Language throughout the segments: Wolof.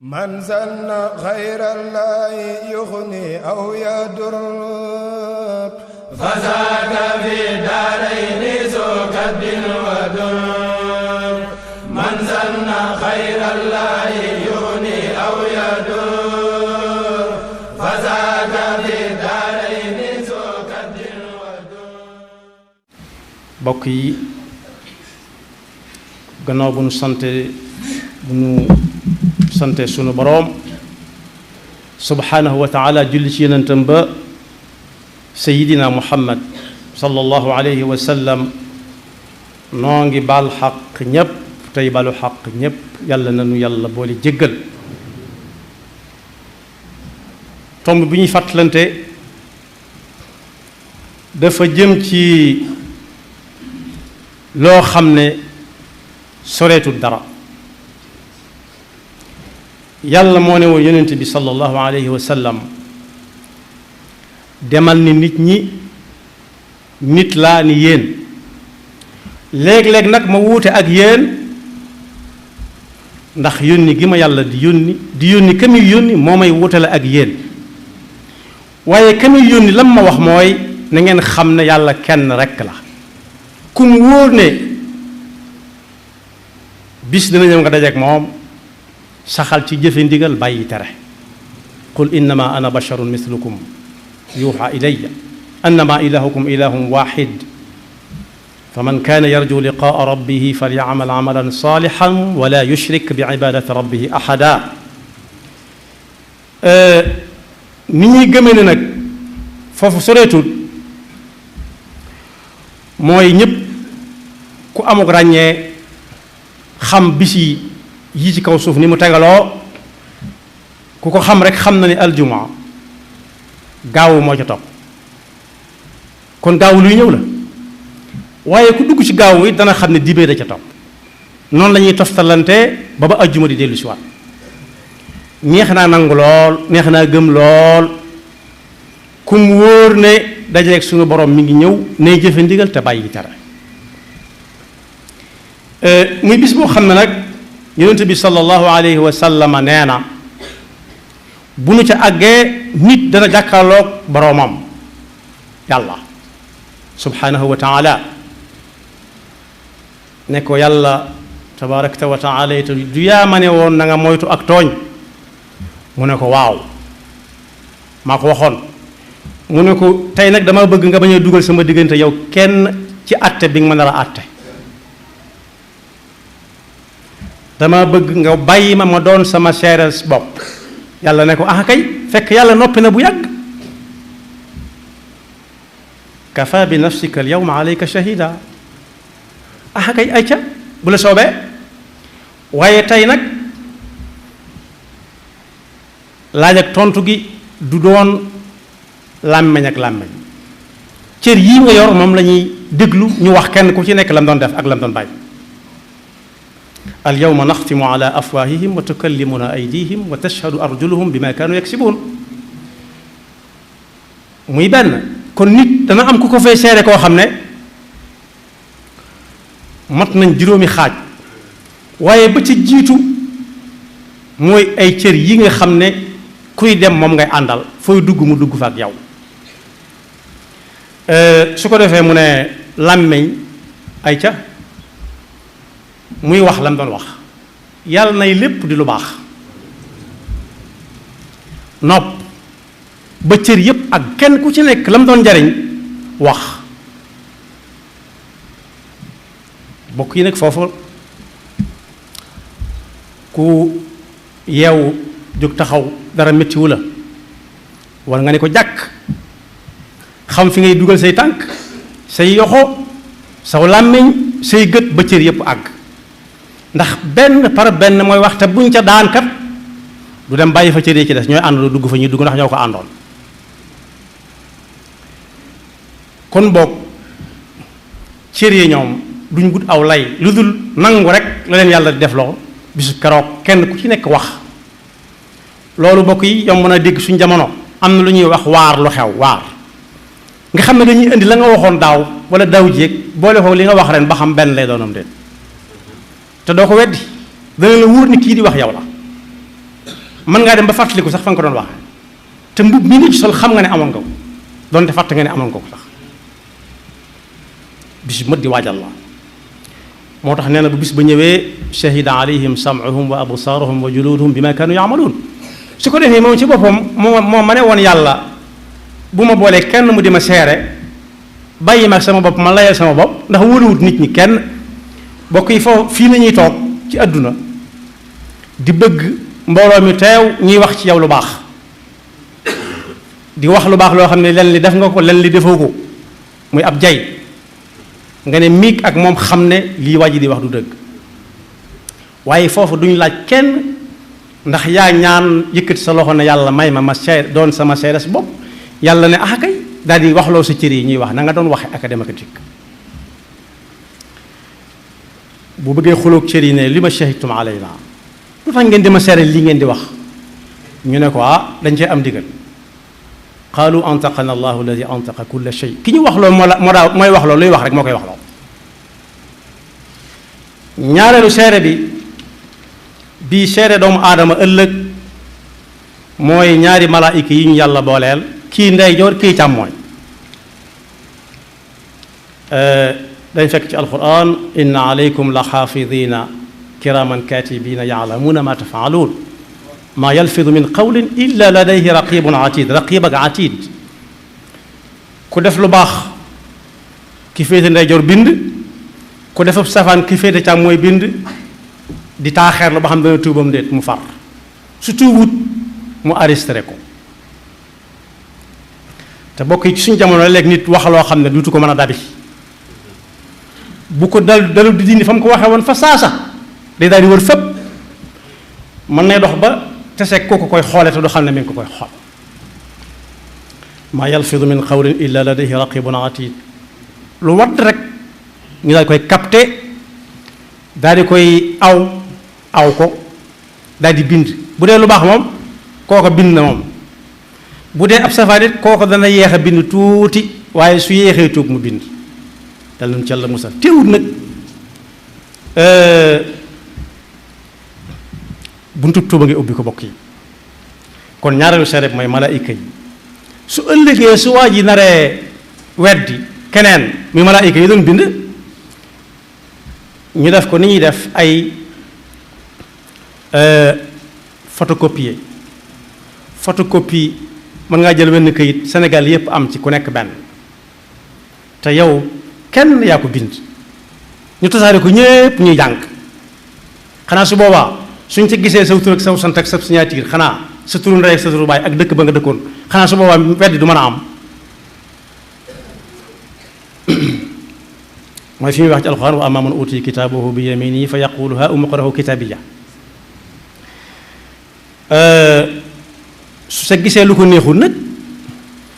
من زن غير الله يغني أو يضر فذاك في دارين ذو كد ودر من زن غير الله يغني أو يضر فذاك في دارين ذو كد ودر. mbokk yi gannaaw bu nu sante sunu boroom subhanahu wa taala julli ci yonentam ba sayidina muhammad sallallahu alayhi wa sallam noo ngi baal xaq ñépp tey balu xaq ñépp yàlla nanu yàlla boole jéggal. tomb bi ñuy fàttalante dafa jëm ci loo xam ne soreetul dara. yàlla moo ne woon yonent bi sallallahu alayhi wa sallam demal ni nit ñi nit laa ni yéen léeg-léeg nag ma wuute ak yéen ndax yónni gi ma yàlla di yónni ka muy yónni moo may wuutale ak yéen waaye ka muy yónni lam ma wax mooy na ngeen xam ne yàlla kenn rekk la. ku mu wóor ne bis dina ñëw nga dajeek moom saxal ci jëfe ndigal bàyyi tere. qul innama ana basharun mislukum yuuxa ilayya annama ilahukum ilahun waxid faman kaana yarju liqaa rabbihi falyacmal camalan saalixan wala yushrik bi cibaadati rabbihi axada. ni ñuy gëmee ne nag foofu soreetul mooy ñëpp ku amuk ràññee xam bis yi ci kaw suuf ni mu tegaloo ku ko xam rek xam na ni aljumaa gaawu moo ca topp kon gaawu luy ñëw la waaye ku dugg ci gaawu it dana xam ne dibee da ca topp noonu la ñuy toftalante ba aljuma di dellu si waat. neex naa nangu lool neex naa gëm lool kum wóor ne dajeeg suñu borom mi ngi ñëw nay jëfe ndigal te bàyyi tere. muy bis boo xam ne nag yonent bi sallallahu alayhi wa sallam nee na bu nu ca àggee nit dana jàkkaarloog boroomam yàlla subhanahu wa taala ne ko yàlla tabarakta wa taala it du yaa ma ne woon na nga moytu ak tooñ mu ne ko waaw maa ko waxoon mu ne ko tey nag dama bëgg nga bañ a dugal sama diggante yow kenn ci àtte bi nga ma nar a àtte dama bëgg nga bàyyi ma doon sama seeral bopp. yàlla ne ko ah kay fekk yàlla noppi na bu yàgg. kafa bi nafsika al yawma alayka shahida ah kay ayca bu la soobee waaye tey nag laaj ak tontu gi du doon làmmeñ ak làmmeñ cër yii nga yor moom la ñuy déglu ñu wax kenn ku ci nekk lam doon def ak lam doon bàyyi. al yawma naxtimu ala afwaahihim wa tukallimuna aydihim wa tashhadu arjuluhum bima kaanu yaksibuun. muy benn kon nit dana am ku ko fay seere koo xam ne mat nañ juróomi xaaj waaye ba ci jiitu mooy ay cër yi nga xam ne kuy dem moom ngay àndal fooy dugg mu dugg fa ak yow. su ko defee mu ne làmmiñ ay ca muy wax lam doon wax yàlla nay lépp di lu baax. nopp ba cër yépp ak kenn ku ci nekk lam doon njariñ wax. bokk yi nag foofu ku yeewu jóg taxaw dara méttiwu la war nga ne ko jàkk xam fi ngay dugal say tànk say yoxo saw làmmiñ say gët ba cër yépp àgg. ndax benn par benn mooy wax te buñ ca daan kat du dem bàyyi fa cër yi ci des ñooy àndandoo dugg fa ñuy dugg ndax ñoo ko àndoon. kon boog cër yi ñoom duñ gut aw lay lu dul nangu rek la leen yàlla di def loo bisu keroog kenn ku ci nekk wax. loolu bokk yi yomb na dégg suñ jamono am na lu ñuy wax waar lu xew waar nga xam ne dañuy indi la nga waxoon daaw wala daaw jéeg boole ko li nga wax ren ba xam benn lay doonam déet te doo ko weddi dana la wóor ni kii di wax yow la mën ngaa dem ba fàttaliku sax fa nga ko doon waxee te mbub mi ngi ci sol xam nga ne amoon nga ko donte fàtte nga ne amoon nga ko sax bis bu mat di waajal la moo tax nee na bu bis ba ñëwee shahida alayhim sam'uhum wa absaaruhum wa juluduhum bima kaanu yaamaluun su ko defee moom ci boppam moo ma ne woon yàlla bu ma boolee kenn mu di ma seere bàyyi ma ak sama bopp ma layal sama bopp ndax wóoluwut nit ñi kenn bokk yi foofu fii la ñuy toog ci àdduna di bëgg mbooloo mi teew ñuy wax ci yow lu baax di wax lu baax loo xam ne len li def nga ko len li defoo ko muy ab jay nga ne miig ak moom xam ne lii waa ji di wax du dëgg waaye foofu duñu laaj kenn ndax yaa ñaan yëkkati sa loxo ne yàlla may ma seede doon sama seedes bopp yàlla ne ah kay daal di waxloo sa cër yi ñuy wax na nga doon waxe académique bu bëggee xuloog cër yi ne li ma shahidtum alayna lu tax ngeen di ma seere lii ngeen di wax ñu ne ko dañ cee am digal qaalu antaqana allahu alladi antaqa kulla shay ki ñu wax loo mooy wax loo luy wax rek moo koy wax loo ñaareelu seere bi seere doomu aadama ëllëg mooy ñaari malaayika yi ñu yàlla booleel kii ndeyjoor kii càmmooñ dañ fekk ci alquran inna alaykum la xaafidina kiraman katibina yaalamuuna ma tafaaluun maa yalfidu min qawlin illa ladayhi raqibun atid raqib ak atid ku def lu baax ki féete ndeyjoor bind ku def safaan ki féete càmmooñ bind di taaxeer la ba xam dana tuubam déet mu far su tuubut mu arrêté ko te bokk yi ci suñu jamono léegi nit wax loo xam ne duutu ko mën a dabi bu ko dalu di dindi fa mu ko waxee woon fa saasa day daal di wër fépp mën nay dox ba te seeg kooku koy xoole te du xam ne mi ngi ko koy xool maa yalfidu min qawlin illa ladayhi raqibun atid lu wadd rek ñu daal koy capté daal di koy aw ko daal di bind bu dee lu baax moom kooko bind na moom bu dee ab safaan it kooko dana yeex a bind tuuti waaye su yeexee tuub mu bind dal nañu ci Yàlla musal teewut nag buntu tuuba ngi ubbi ko bokk yi kon ñaareelu seere bi mooy malaayika yi su ëllëgee su waa ji naree weddi keneen muy malaayika yi doon bind ñu def ko ni ñuy def ay photocopie mën ngaa jël wenn këyit Sénégal yépp am ci ku nekk benn te yow kenn yaa ko bind ñu tasaare ko ñépp ñuy jàng xanaa su boobaa suñ ci gisee saw tur ak saw sant ak sa signature xanaa sa turu ndey ak sa turu baay ak dëkk ba nga dëkkoon xanaa su boobaa weddi du mën a am mooy fi muy wax ci alxuraan wa ammaa man uutiya kitaabahu bi yaminihi fa yaqulu haa umqra'u kitaabiya su sa gisee lu ko neexul nag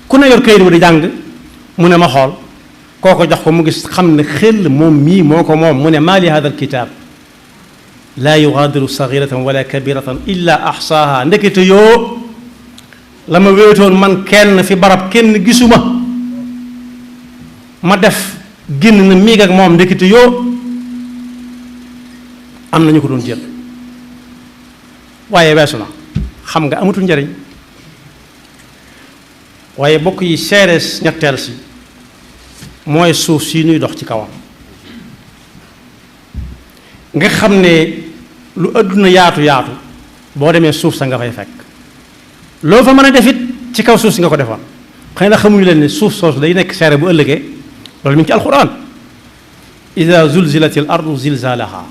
ku ne yor kayit ba di jàng mu ne ma xool kooko jox ko mu gis xam ne xel moom mii moo ko moom mu ne maa li hada alkitab laa yugaadiru sagiratan wala kabiratan illa axsaaha ndekete yoo la ma wéetoon man kenn fi barab kenn gisuma ma def génn na miig ak moom ndekete yoo am nañu ko doon jël waaye weesu na xam nga amatul njariñ waaye bokk yi seerees ñetteel si mooy suuf si ñuy dox ci kawam nga xam ne lu àdduna yaatu yaatu boo demee suuf sa nga fay fekk loo fa mën a defit ci kaw suuf si nga ko defoon xëy na xamuñu leen ne suuf soosu day nekk seere bu ëllëgee loolu mi ngi ci alquran ida zulzilat al ardu zilzalaha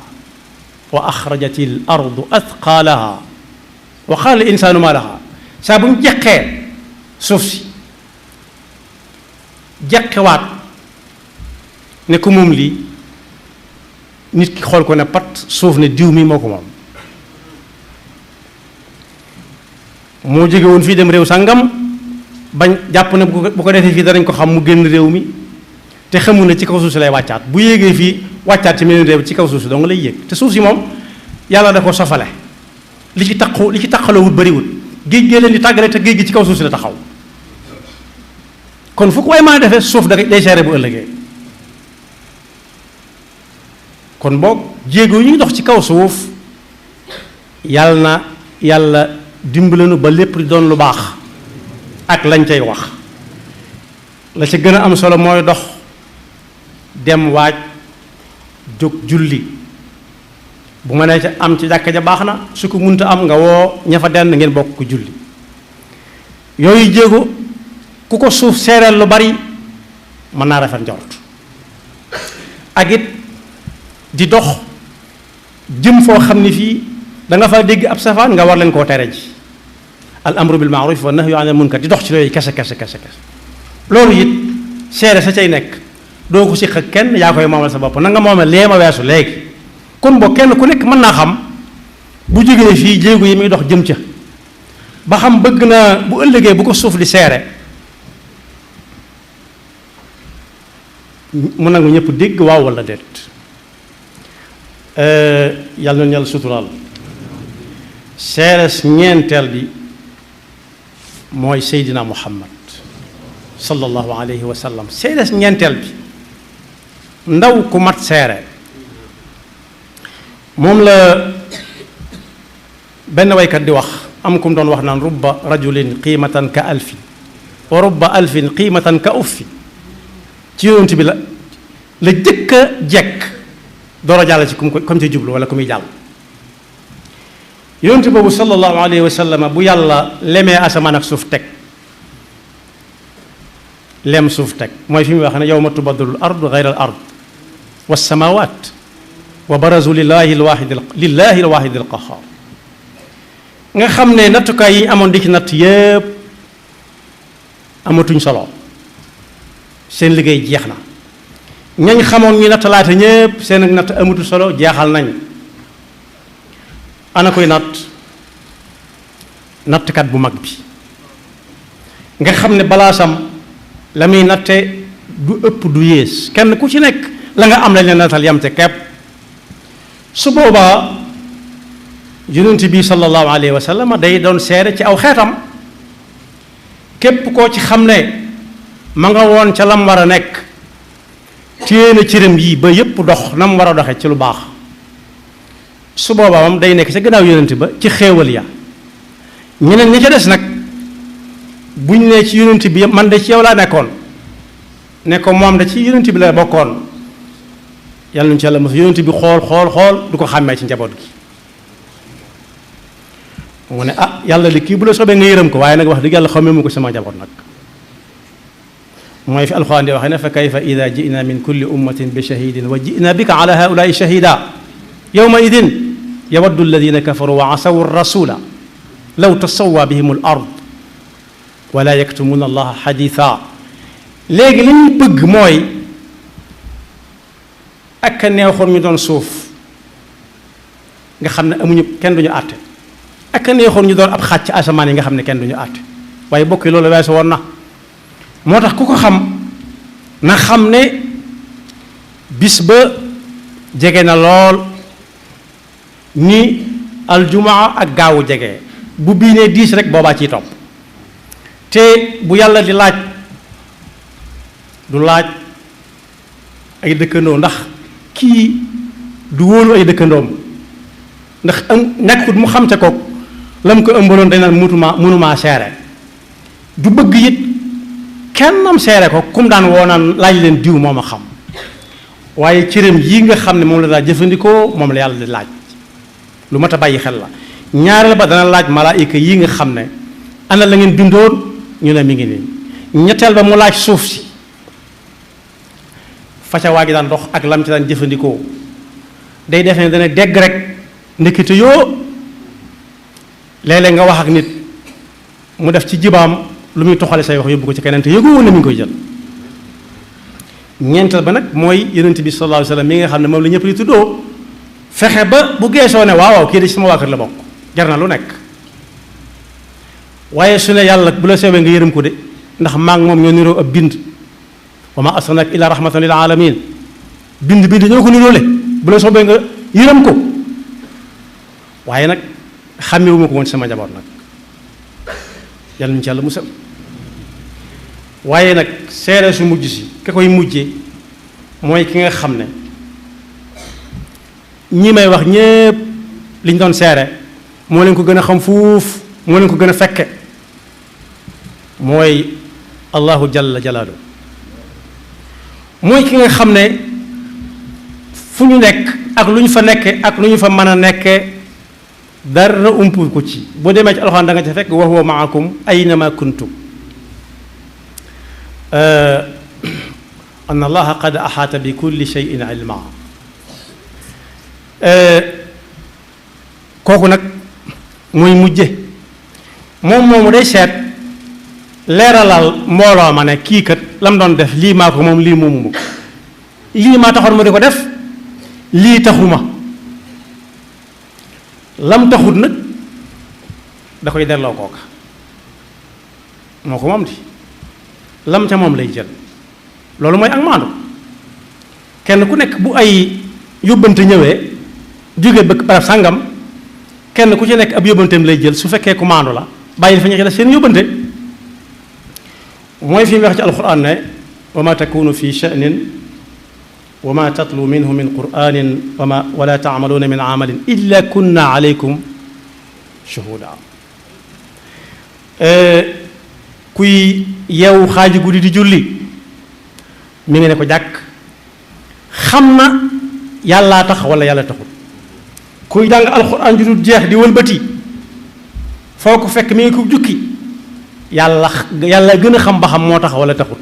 wa axrajat al ardu athqalaha wa qaala al insaanu ma laha saa bu ñu jeqee suuf si jeqewaat ne ko moom lii nit ki xool ko ne pat suuf ne diw mi moo ko moom moo jóge woon fii dem réew sàngam bañ jàpp ne bu ko defee fii danañ ko xam mu génn réew mi te xamul ne ci kaw suuf si lay wàccaat bu yéegee fii wàccaat ci meneen réew ci kaw suuf si dong lay yéeg te suuf si moom yàlla da ko sofale li ci taqaloo wut bariwut géej gee leen di tàggale te géej gi ci kaw suuf si la taxaw kon fu ko way maa defee suuf da day seere bu ëllëgee kon boog jéego yi ñu dox ci kaw suuf yàlla dimbalanu ba lépp di doon lu baax ak lañ cay wax. la ca gën a am solo mooy dox dem waaj jóg julli bu ma nee ca am ci jàkka ja baax na su ko munta am nga woo ña fa dend ngeen bokk ko julli yooyu jéego ku ko suuf seereel lu bari mën naa rafet njort ak it di dox jëm foo xam ni fii da nga fa dégg ab safaan nga war leen koo tere ji al amru bil maaruf wa nahyu anil munkar di dox ci yooyu kese loolu it seere sa cay nekk doo ko siq ak kenn yaa koy moomal sa bopp na nga moomee lee ma weesu léegi kon boo kenn ku nekk mën naa xam bu jógee fii jéego yi muy dox jëm ca ba xam bëgg na bu ëllëgee bu ko suuf di seere mu nangu ñëpp dégg waaw walla déet yàlla na yàlla suturaal seeres ñeenteel bi mooy Seydina Muhammad sallallahu alayhi wa sallam seeres ñeenteel bi ndaw ku mat seere moom la benn waykat di wax am ku mu doon wax naan rubba rajulin qiimatan ka alfin wa rubba alfin qiimatan ka uffi ci yonent bi la jëkk a jekk door a jàll ci comme ci jublu wala ku muy jàll yonent boobu sallallahu alayhi wa sallam bu yàlla lemee asamaan ak suuf teg lem suuf teg mooy fi muy wax ne yawma tubaddalu al ardu ghayra al ard was samawat wa barazu lillahi al wahid al qahhar nga xam ne nattukaay yi amoon di ci natt yépp amatuñ solo seen liggéey jeex na ñañ xamoon ñu nattalaate ñépp seen ak natt amatu solo jeexal nañ ana koy nattkat bu mag bi nga xam ne balaasam la muy natte du ëpp du yées kenn ku ci nekk la nga am lañ leen nattal yam te kepp su boobaa yonent bi sallallahu alayhi wa sallam day doon seere ci aw xeetam képp koo ci xam ne ma nga woon ca lam war a nekk téye na cëram yi ba yépp dox na mu war a doxe ci lu baax su boobaa moom day nekk ca gannaaw yonent ba ci xéewal ya ñeneen ñi ca des nag buñ ne ci yonent bi man de ci yow laa nekkoon ne ko moom da ci yonent bi la bokkoon yàlla nañu ci yàlla mos yonent bi xool du ko xàmmee ci njaboot gi mu ne ah yàlla li kii bu la soobee nga yërëm ko waaye nag wax dëgg yàlla xamee mu ko sama njaboot nag mooy fi alxuraan di waxee ne fa kayfa ida jina min kulli ummatin bi shahidin wa jina bika ala haulaai shahida yawma idin yawaddu alladina kafaru wa asawu rasula law tasawwa bihim al ard wala yaktumuna allaha xaditha léegi li ñuy bëgg mooy ak neexoon ñu doon suuf nga xam ne amuñu kenn duñu àtte ak neexoon ñu doon ab xàcc asamaan yi nga xam ne kenn duñu àtte waaye bokk yi loolu weesu woon na moo tax ku ko xam na xam ne bis ba jege na lool ni aljumaa ak gaawu jege bu bii nee 10 rek boobaa ciy topp te bu yàlla di laaj du laaj ay dëkkandoo ndax kii du wóolu ay dëkkandoom ndax nekkut mu xam ca kook la mu ko ëmbaloon dañ naan mënumaa seere du bëgg it kenn am seere ko kum daan woo naan laaj leen diw moo ma xam waaye cëram yi nga xam ne moom la daa jëfandikoo moom la yàlla di laaj lu mat a bàyyi xel la ñaareel ba dana laaj malaayika yi nga xam ne ana la ngeen bindoon ñu ne mi ngi nii ñetteel ba mu laaj suuf si faca waa gi daan dox ak lam ci daan jëfandikoo day def ne dana dégg rek ndekete yoo léeg-léeg nga wax ak nit mu def ci jibaam lu muy toxale say wax yóbbu ko ci keneen te yëgu woon na mi ngi koy jël ñeenteel ba nag mooy yonent bi sallallahu alayhi wa sallam mi nga xam ne moom la ñëpp di tuddoo fexe ba bu geesoo ne waaw kii de ci sama waa kër la bokk jar na lu nekk waaye su ne yàlla bu la seewee nga yërëm ko de ndax maa ngi moom ñoo niroo ab bind wa ma arsalnaaka illa rahmatan lil alamin bind ñoo ko niroole bu la soobee nga yërëm ko waaye nag xàmmewuma ko woon sama njaboot nag yàlla ñu ci yàlla musal waaye nag seere su mujj si ka koy mujjee mooy ki nga xam ne ñi may wax ñépp liñ doon seere moo leen ko gën a xam fuuf moo leen ko gën a fekke mooy allahu jalla jalaalu mooy ki nga xam ne fu ñu nekk ak lu ñu fa nekke ak lu ñu fa mën a nekke dara umpu ko ci boo demee ci alxuraan da nga ca fekk wa huwa maakum aynama kuntum anna allaha qad axaata bi kulli shay'in ilma kooku nag mooy mujje moom moomu day seet leeralal mbooloo ma ne kii kat lam doon def lii maa ko moom lii moomu ko lii maa taxoon mu di ko def lii taxuma lam taxut nag da koy delloo kooka moo ko moom di lam ca moom lay jël loolu mooy ak maandu kenn ku nekk bu ay yóbbante ñëwee jóge bëgg barab sàngam kenn ku ci nekk ab yóbbanteem lay jël su fekkee ku maandu la bàyyi fa ñu ci def seen yóbbante mooy fi mu wax ci alquran ne wa ma takunu fi sha'nin wa ma tatlu minhu min qur'anin wala taamaluuna min amalin illa kunna alaykum shuhuda kuy yeewu xaaji guddi di julli mi ngi ne ko jàkk xam na yàllaa tax wala yàlla taxul kuy jàng alxuraan ju dul jeex di wëlbati foo ko fekk mi ngi ko jukki yàlla gën a xam ba xam moo tax wala taxul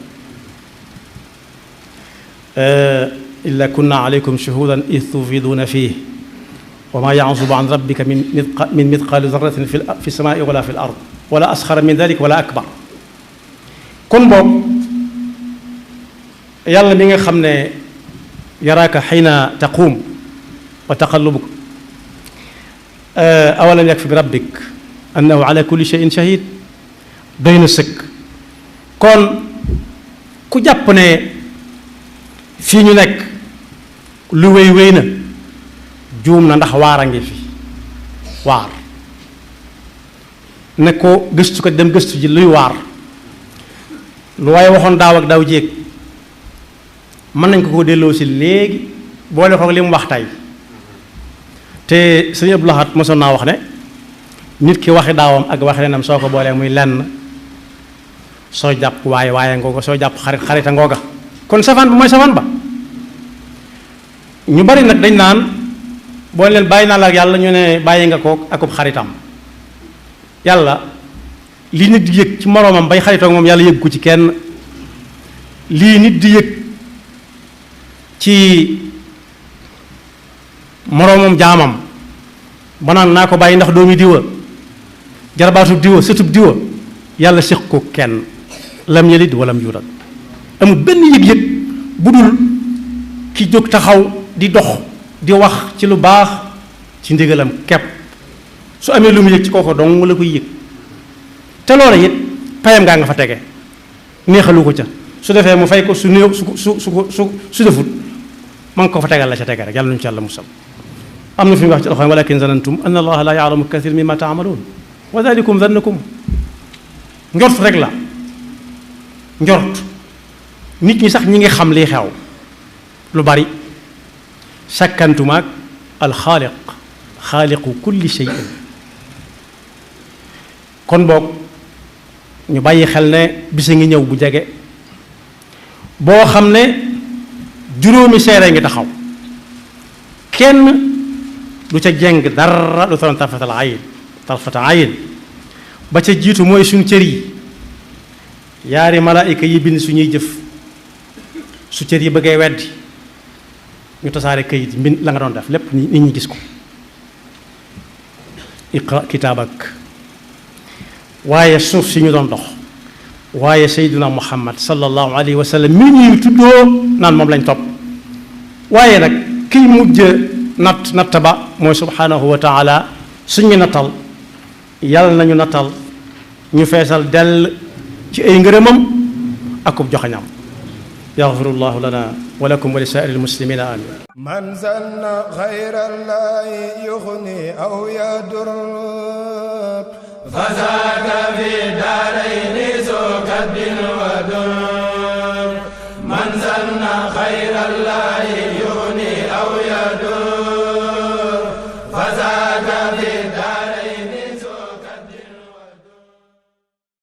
illa kunna alaykum shuhudan id tufiduuna fiih wa ma yanzubu an rabbika min mithqaali darratin fi samaai wala fi l ard wala asxara min dalik wala akbar kon boobu yàlla mi nga xam ne yaraaka xiina taquum wa taqallubuk awalam yakfi bi rabbik annahu ala kulli shay'in shahid doy na sëkk kon ku jàpp ne fii ñu nekk lu wéy na juum na ndax waar a ngi fi waar ne ko gëstu ko dem gëstu ji luy waar lu waaye waxoon daaw ak daaw jéeg mën nañ ko delloo si léegi boole ko li mu wax tey te sëñ Abdou Lahad mosoon naa wax ne nit ki waxi daawam ak waxi renam soo ko boolee muy lenn soo jàpp waaye ngooga soo jàpp xarita ngooga kon safaan bi mooy safaan ba ñu bari nag dañ naan boo leen bàyyi naa la ak yàlla ñu ne bàyyi nga ko akub xaritam yàlla lii nit di yëg ci moroomam bay xaritoog moom yàlla yëg ko ci kenn lii nit di yëg ci moroomam jaamam ba naan naa ko bàyyi ndax doomi diwa jarbaatub diwa sëtub diwa yàlla séq ko kenn lam yalid walam yulad amul benn yëg-yëg bu dul ki jóg taxaw di dox di wax ci lu baax ci ndigalam kepp su amee lu mu yëg ci kooku dong la koy yëg te loola it payam ngaa nga fa tege neexalu ko ca su defee mu fay ko su néew su defut ma nga ko fa tegal la ca tege rek yàlla nu ci yàlla musal am na fi mu wax ci alxuraan walakin zanantum anna allaha la yaalamu kathir mimma taamaluun wa dalikum zannukum njort rek la njort nit ñi sax ñi ngi xam liy xew lu bari sakkantumaak alxaaliq xaaliqu kulli shay'in kon boog ñu bàyyi xel ne bisa ngi ñëw bu jege boo xam ne juróomi seere ngi taxaw kenn du ca jeng dara lu toon tarfata ayin ba ca jiitu mooy suñ cër yi yaari malaayika yi bind suñuy jëf su cër yi bëggee weddi ñu tasaare këyit mbind la nga doon def lépp nit ñi gis ko iqra kitaabak waaye suuf si ñu doon dox waaye sayduna muhammad sallallahu alayhi wa sallam mi ñuy tuddoo naan moom lañ topp waaye nag kiy mujj natt ba mooy subhanahu wa taala suñu nattal yàlla nañu nattal ñu feesal dell ci ay ngërëmam akub joxañam yaxfirullahu lana wa lakum wa li saa'iril muslimina amin man zanna xayrallahi yuxni aw yadur fazaaka fi daarayni soo kadbin wa dur man zanna xayrallahi